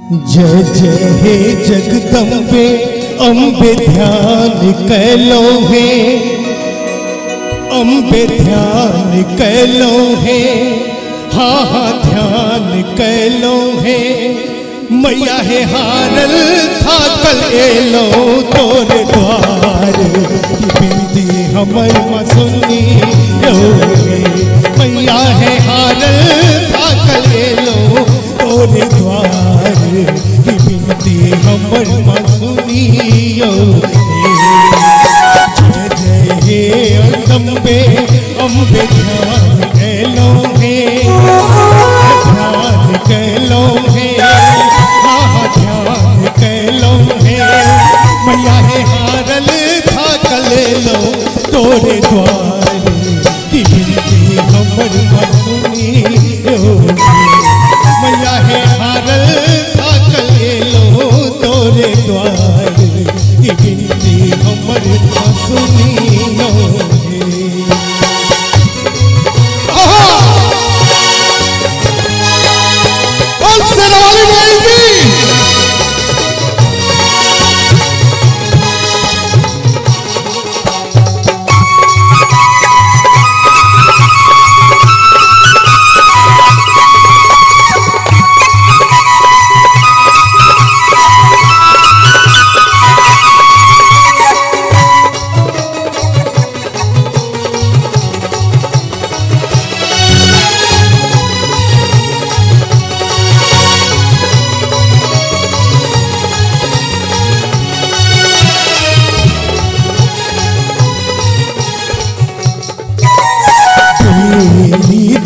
जय जय हे जगदम्बे अम्बे ध्यान कैलो हे, अम्बे ध्यान कैलो हे, हाँ हाँ ध्यान कैलो हे। मैया हे हारल थाकल एलो तोर द्वार, बिनती हमर मसुनी हे। मैया हे हारल थाकल एलो तोर द्वार, बिनती हमर मसुनी हे। जय जय हे अम्बे अम्बे ध्यान कैलो हे, ध्यान कैलो हे, हाँ ध्यान कैलो हे। मैया हे हारल थाकल लो तोरे द्वार, बिनती हमर मसुनी हो। मैया हे हारल थाकल लो तोरे द्वार, बिनती हमर मसुनी हो।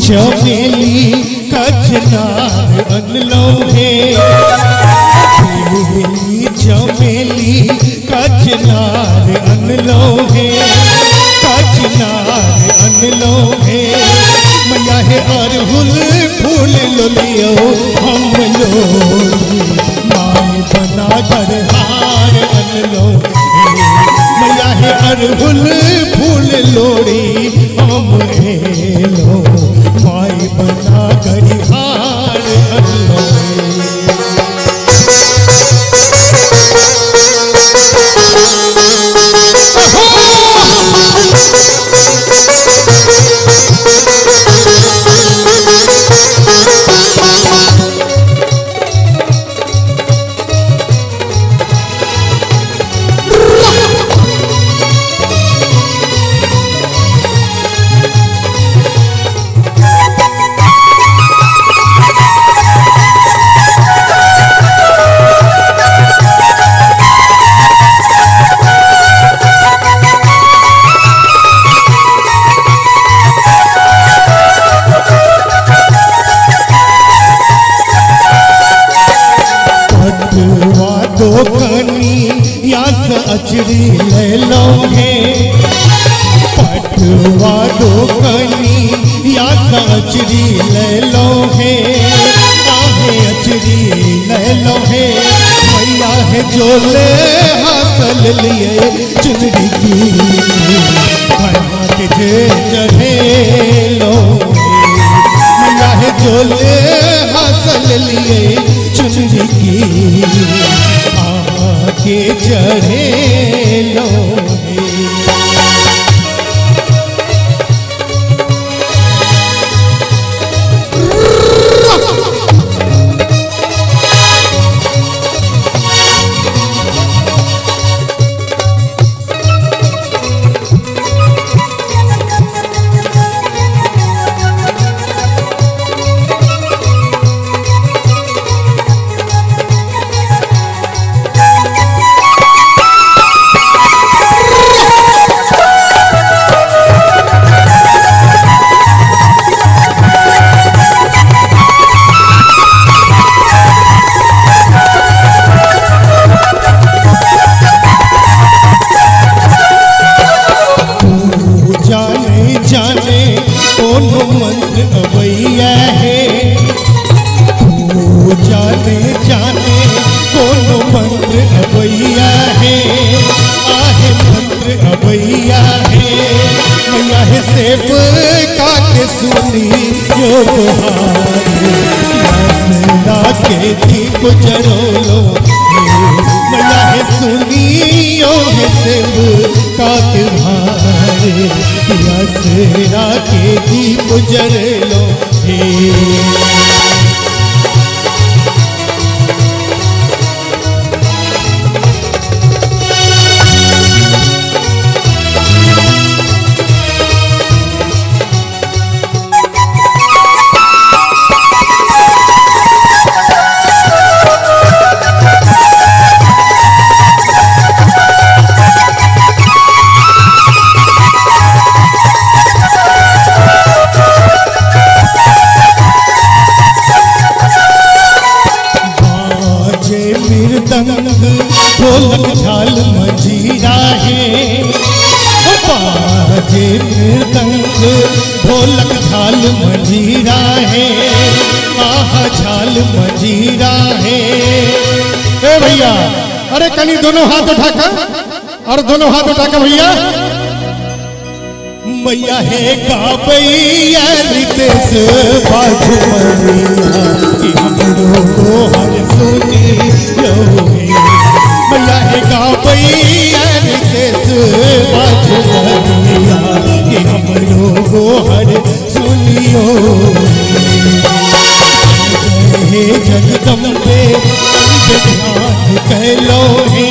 चमेली कचनार अनलो हे, बेली चमेली कचनार अनलो हे, कचनार अनलो हे। मैया हे अरहुल फूल लो लियो हम लो, माई बना कर हार अनलो हे। मैया हे अरहुल फूल लोड़ी हम लो, माई बना कर हार अनलो। अचरी ले लो हे, पटवा डोकनी या अचरी ले लो हे, आहे अचरी ले लो हे। मैया है जोले हासल लिए चुनरी की, भरमा के जे चढ़े लो। मैया है जोले हासल लिए चुनरी की, के चढ़े लो। जाने कोनो मंत्र अबैया है, तू जाने जाने कोनो मंत्र अबैया है, आहे मंत्र अबैया है। मैया है सेब काके सुनी यो गुहार, के दीप जरोलो मैया है सुनियो है सेब का भारे असरा के दीप जरलो हे। ढोलक झाल मजीरा है बाजे मृदंग ढोलक झाल मजीरा है आहा झाल मजीरा है। ए भैया अरे कनी दोनों हाथ उठाकर और दोनों हाथ उठाकर भैया मैया है गाबैया रितेश बाजू मैया कि हमरो हर सुनी यो मैया है गाबैया रितेश बाजू मैया कि हमरो हर सुनियो। हे जगदम्बे ध्यान कहलो हे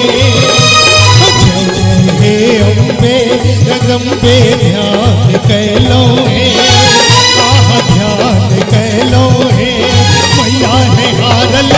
जय जय हे अम्बे जगदम्बे ध्यान कहलो हे आहा ध्यान कहलो हे मैया है हारल।